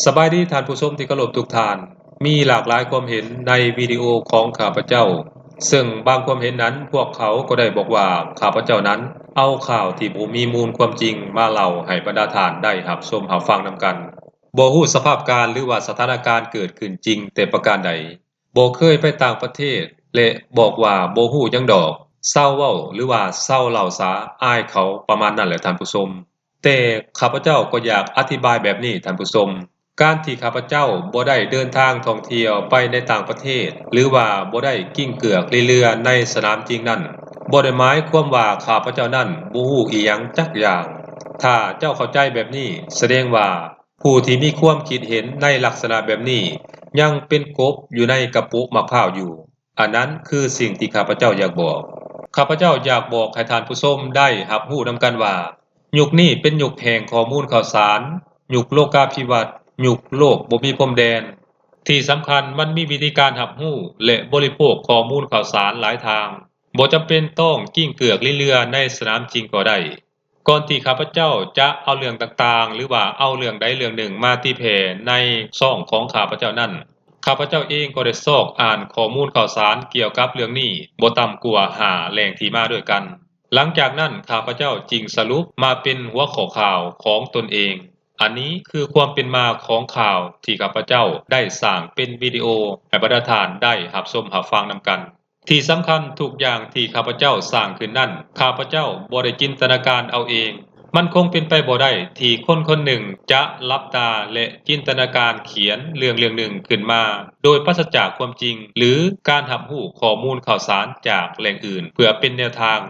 ສະບາຍດີທ່ານຜູ້ຊົມທີ່ເຄົາລົບທຸກທ່ານ. ມີຫຼາກຫຼາຍຄວາມເຫັນໃນວິດີໂອຂອງຂ້າພະເຈົ້າ, ເຊິ່ງບາງຄວາມເຫັນນັ້ນ ພວກເຂົາກໍໄດ້ບອກວ່າຂ້າພະເຈົ້ານັ້ນເອົາຂ່າວທີ່ບໍ່ມີມູນຄວາມຈິງມາເລົ່າໃຫ້ບັນດາທ່ານໄດ້ຮັບຊົມຮັບຟັງນຳກັນ, ບໍ່ຮູ້ສະພາບການ ຫຼືວ່າສະຖານະການເກີດຂຶ້ນຈິງແຕ່ປະການໃດ, ບໍ່ເຄີຍໄປຕ່າງປະເທດ ແລະ ບອກວ່າບໍ່ຮູ້ຫຍັງດອກ, ເຊົາເວົ້າ ຫຼືວ່າເຊົາເລົ່າສາ, ອາຍເຂົາ, ປະມານນັ້ນແຫຼະທ່ານຜູ້ຊົມ. ແຕ່ຂ້າພະເຈົ້າກໍຢາກອະທິບາຍແບບນີ້ທ່ານຜູ້ຊົມ, ການທີ່ຂ້າພະເຈົ້າບໍ່ໄດ້ເດີນທາງທ່ອງທ່ຽວໄປໃນຕ່າງປະເທດ ຫຼືວ່າບໍ່ໄດ້ກິ້ງເກືອກເລື້ອຍໆໃນສະໜາມຈິງນັ້ນ, ບໍ່ໄດ້ໝາຍຄວາມວ່າຂ້າພະເຈົ້ານັ້ນບໍ່ຮູ້ອີ່ຫຍັງຈັກຢ່າງ. ຖ້າເຈົ້າເຂົ້າໃຈແບບນີ້, ສະແດງວ່າ ຜູ້ທີ່ມີຄວາມຄິດເຫັນໃນລັກສະນະແບບນີ້ ຍັງເປັນກົບຢູ່ໃນກະໂປະໝາກພ້າວຢູ່. ອັນນັ້ນຄືສິ່ງທີ່ຂ້າພະເຈົ້າຢາກບອກ. ຂ້າພະເຈົ້າຢາກບອກໃຫ້ທ່ານຜູ້ຊົມໄດ້ຮັບຮູ້ນຳກັນວ່າ, ຍຸກນີ້ເປັນຍຸກແຫ່ງຂໍ້ມູນຂ່າວສານ, ຍຸກໂລກາພິວັດ, ຍຸກໂລກບໍ່ມີພົມແດນ. ທີ່ສຳຄັນ, ມັນມີວິທີການຮັບຮູ້ ແລະ ບໍລິໂພກຂໍ້ມູນຂ່າວສານຫຼາຍທາງ. ບໍ່ຈຳເປັນຕ້ອງກິ້ງເກືອກເລື້ອຍໆໃນສະໜາມຈິງກໍໄດ້. ກ່ອນທີ່ຂ້າພະເຈົ້າຈະເອົາເລື່ອງຕ່າງໆ ຫຼືວ່າເອົາເລື່ອງໃດເລື່ອງໜຶ່ງມາຕີແຜ່ໃນຊ່ອງຂອງຂ້າພະເຈົ້ານັ້ນ, ຂ້າພະເຈົ້າເອງກໍໄດ້ຊອກອ່ານຂໍ້ມູນຂ່າວສານກ່ຽວກັບເລື່ອງນີ້ບໍ່ຕ່ຳກວ່າຫ້າແຫຼ່ງທີ່ມາດ້ວຍກັນ. ຫຼັງຈາກນັ້ນ ຂ້າພະເຈົ້າຈຶ່ງສະຫຼຸບມາເປັນຫົວຂໍ້ຂ່າວຂອງຕົນເອງ. ອັນນີ້ຄືຄວາມເປັນມາຂອງຂ່າວທີ່ຂ້າພະເຈົ້າໄດ້ສ້າງເປັນວິດີໂອໃຫ້ບັນດາທ່ານໄດ້ຮັບຊົມຮັບຟັງນຳກັນ. ທີ່ສຳຄັນ, ທຸກຢ່າງທີ່ຂ້າພະເຈົ້າສ້າງຂຶ້ນນັ້ນ, ຂ້າພະເຈົ້າບໍ່ໄດ້ຈິນຕະນາການເອົາເອງ. ມັນຄົງເປັນໄປບໍ່ໄດ້ທີ່ຄົນຄົນໜຶ່ງຈະຫຼັບຕາ ແລະ ຈິນຕະນາການຂຽນເລື່ອງເລື່ອງໜຶ່ງຂຶ້ນມາ ໂດຍປາສະຈາກຄວາມຈິງ ຫຼື ການຮັບຮູ້ຂໍ້ມູນຂ່າວສານຈາກແຫຼ່ງອື່ນເພື່ອເປັນແນວທາງ.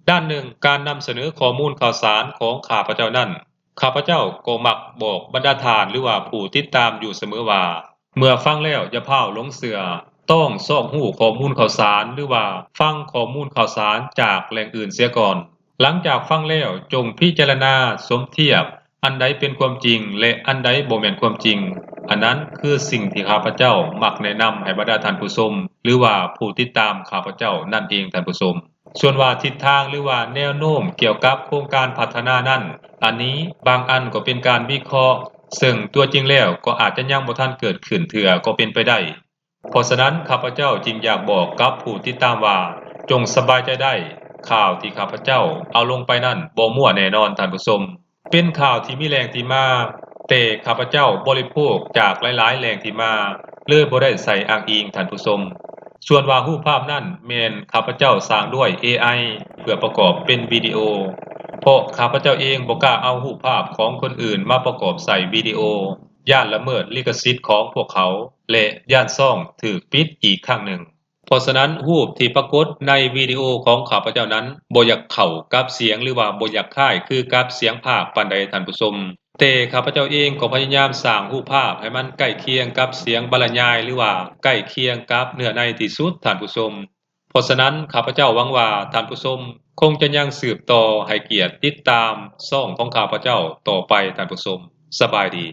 ດ້ານໜຶ່ງ, ການນຳສະເໜີຂໍ້ມູນຂ່າວສານຂອງຂ້າພະເຈົ້ານັ້ນ, ຂ້າພະເຈົ້າກໍມັກບອກບັນດາທ່ານ ຫຼືວ່າຜູ້ຕິດຕາມຢູ່ສະເໝີວ່າ, ເມື່ອຟັງແລ້ວຢ່າພ້າວຫຼົງເຊື່ອ, ຕ້ອງຊອກຮູ້ຂໍ້ມູນຂ່າວສານ ຫຼືວ່າຟັງຂໍ້ມູນຂ່າວສານຈາກແຫຼ່ງອື່ນເສຍກ່ອນ. ຫຼັງຈາກຟັງແລ້ວ ຈົ່ງພິຈາລະນາສົມທຽບອັນໃດເປັນຄວາມຈິງ ແລະ ອັນໃດບໍ່ແມ່ນຄວາມຈິງ. ອັນນັ້ນຄືສິ່ງທີ່ຂ້າພະເຈົ້າມັກແນະນຳໃຫ້ບັນດາທ່ານຜູ້ຊົມ ຫຼືວ່າຜູ້ຕິດຕາມຂ້າພະເຈົ້ານັ້ນເອງທ່ານຜູ້ຊົມ. ສ່ວນວ່າທິດທາງ ຫຼືວ່າແນວໂນ້ມກ່ຽວກັບໂຄງການພັດທະນານັ້ນ, ອັນນີ້ບາງອັນກໍເປັນການວິເຄາະ, ເຊິ່ງຕົວຈິງແລ້ວກໍອາດຈະຍັງບໍ່ທັນເກີດຂຶ້ນເທື່ອກໍເປັນໄປໄດ້. ເພາະສະນັ້ນ ຂ້າພະເຈົ້າຈຶ່ງຢາກບອກກັບຜູ້ຕິດຕາມວ່າ, ຈົ່ງສະບາຍໃຈໄດ້, ຂ່າວທີ່ຂ້າພະເຈົ້າເອົາລົງໄປນັ້ນບໍ່ມົ້ວແນ່ນອນທ່ານຜູ້ຊົມ. ເປັນຂ່າວທີ່ມີແຫຼ່ງທີ່ມາ, ແຕ່ຂ້າພະເຈົ້າບໍລິໂພກຈາກຫຼາຍໆແຫຼ່ງທີ່ມາ, ເລີຍບໍ່ໄດ້ໃສ່ອ້າງອີງທ່ານຜູ້ຊົມ. ສ່ວນວ່າຮູບພາບນັ້ນແມ່ນຂ້າພະເຈົ້າສ້າງດ້ວຍເອໄອ ເພື່ອປະກອບເປັນວິດີໂອ, ເພາະຂ້າພະເຈົ້າເອງບໍ່ກ້າເອົາຮູບພາບຂອງຄົນອື່ນມາປະກອບໃສ່ວິດີໂອ, ຢ້ານລະເມີດລິຂະສິດຂອງພວກເຂົາ ແລະ ຢ້ານຊ່ອງຖືກປິດອີກຄັ້ງໜຶ່ງ. ເພາະສະນັ້ນ, ຮູບທີ່ປາກົດໃນວິດີໂອຂອງຂ້າພະເຈົ້ານັ້ນ ບໍ່ຢາກເຂົ້າກັບສຽງ ຫຼືວ່າບໍ່ຢາກຄ້າຍຄືກັບສຽງພາກປານໃດທ່ານຜູ້ຊົມ. ແຕ່ຂ້າພະເຈົ້າເອງກໍພະຍາຍາມສ້າງຮູບພາບໃຫ້ມັນໃກ້ຄຽງກັບສຽງບັນລະຍາຍ ຫຼືວ່າໃກ້ຄຽງກັບເນື້ອໃນທີ່ສຸດທ່ານຜູ້ຊົມ. ເພາະສະນັ້ນ, ຂ້າພະເຈົ້າຫວັງວ່າທ່ານຜູ້ຊົມຄົງຈະຍັງສືບຕໍ່ໃຫ້ກຽດຕິດຕາມຊ່ອງຂອງຂ້າພະເຈົ້າຕໍ່ໄປທ່ານຜູ້ຊົມ. ສະບາຍດີ.